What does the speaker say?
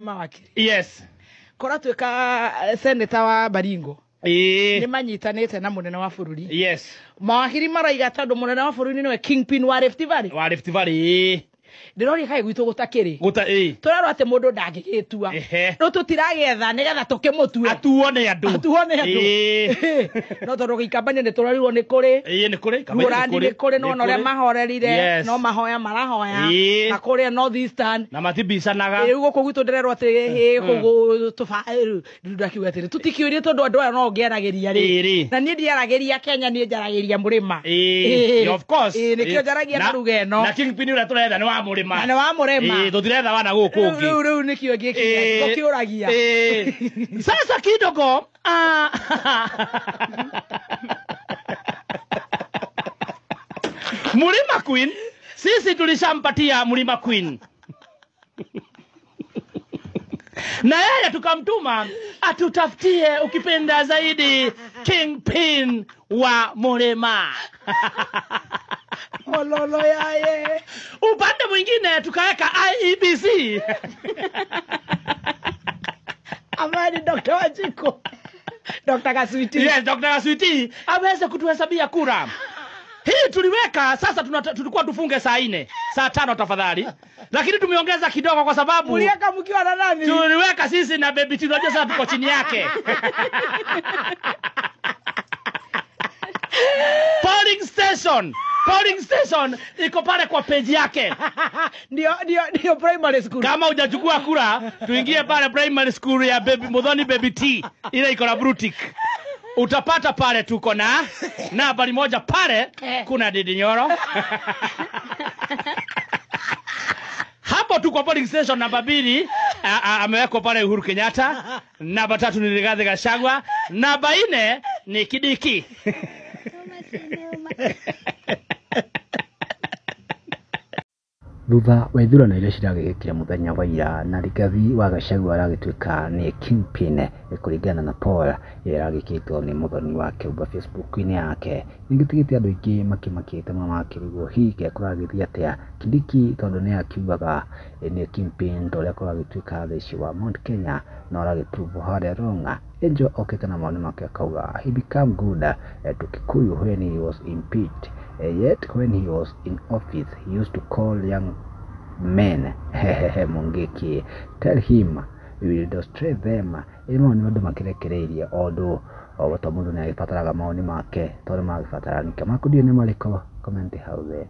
Mawakiri. Yes. Koratuĩka senator wa Baringo. Ĩĩ. Nĩ manyitanĩte na mũnene wa bũrũri. Yes. Mawakiri maraiga tondũ mũnene wa bũrũri nĩwe kingpin wa Rift Valley. Wa Rift Valley. Ĩĩ. Ndĩroria kaĩ gwitũ gũtakĩrĩ. Guta ĩĩ. Tũrerwo atĩ mũndũ ndangĩgĩtua. Ehe. Rĩu tũtiragĩetha nĩgetha tũkĩmũtue. Atuo nĩ andũ. Atuo nĩ andũ. Ĩĩ. No tondũ gĩikambania nĩ tũrorirwo nĩ kũrĩ. Ĩĩ nĩ kũrĩ. Rũrani nĩ kũrĩ no ũrĩa mahorerire Yes. no mahoya marahoya Ĩĩ. na kũrĩa North Eastern. Na matibicanaga. Rĩu gũkũ gwitũ ndĩrerwo atĩ ĩ kũu tũba rĩu ndakiuga atĩrĩ tũtikĩũrie tondũ andũ aya no ngĩaragĩria rĩ. Ĩĩ rĩ. Na niĩ ndiaragĩria Kenya, niĩ njaragĩria mũrĩma. Ĩĩ. Of course. Ĩĩ, nĩkĩo njaragia na ruga ĩno. Na kingpin ũrĩa tũretha nĩ wa mũrĩma. Na nĩ wa mũrĩma. Ĩĩ, tũtiretha wana gũkũ Rĩu ũngĩ. rĩu rĩu nĩkĩo ngĩkiuga ngũkĩũragia. Ĩĩ. Sasa kidogo Mlima Queen, sisi tulishampatia Mlima Queen. Na yeye tukamtuma atutafutie ukipenda zaidi kingpin wa Mlima. Ololo yaye. Upande mwingine tukaweka IEBC. Amani Dr. Wanjiku. Dr. Kaswiti. Yes, Dr. Kaswiti aweze kutuhesabia kura. Hii tuliweka sasa, tulikuwa tufunge saa 4, saa 5 tafadhali. Lakini tumeongeza kidogo kwa sababu mliweka mkiwa na nani? Tuliweka sisi na Baby T, unajua sasa tuko chini yake. Polling station. Polling station iko pale kwa page yake. Ndio primary school. Kama hujachukua kura, tuingie pale primary school ya Baby Muthoni Baby T. Ile iko na blue tick. Utapata pale tuko na nambari moja pale kuna Ndindi Nyoro. Hapo tuko polling station namba 2, amewekwa pale Uhuru Kenyatta. Namba 3 ni Rigathi Gachagua, namba 4 ni Kindiki. Thutha wa ithurano iria ciragĩkĩkire mũthenya wa ira na Rigathi wa Gachagua aragĩtuĩka nĩ kingpin kũringana na poll ĩrĩa ĩragĩkĩtwo nĩ mũthoni wa Kĩũmba Facebook-inĩ yake, nĩgĩtigĩte andũ aingĩ makĩmakĩte mũno makĩrigwo hihi kũragĩthiĩ atĩa Kindiki tondũ nĩ akiugaga nĩ kingpin ta ũrĩa kũragĩtuĩka thaa ici wa Mount Kenya no aragĩ-prove harĩa wrong. Angel okĩte na mawoni make akauga he became good to Kikuyu when he was impeached. Yet when he was in office, he used to call young men Mungiki, tell him we will destroy them. Ĩ maũndũ nĩ andũ makĩrekereirie although o ta mũndũ nĩ agĩbataraga mawoni make tondũ magĩbataranĩka. Maku ndiũĩ nĩ marĩkũ, comment hau thĩ.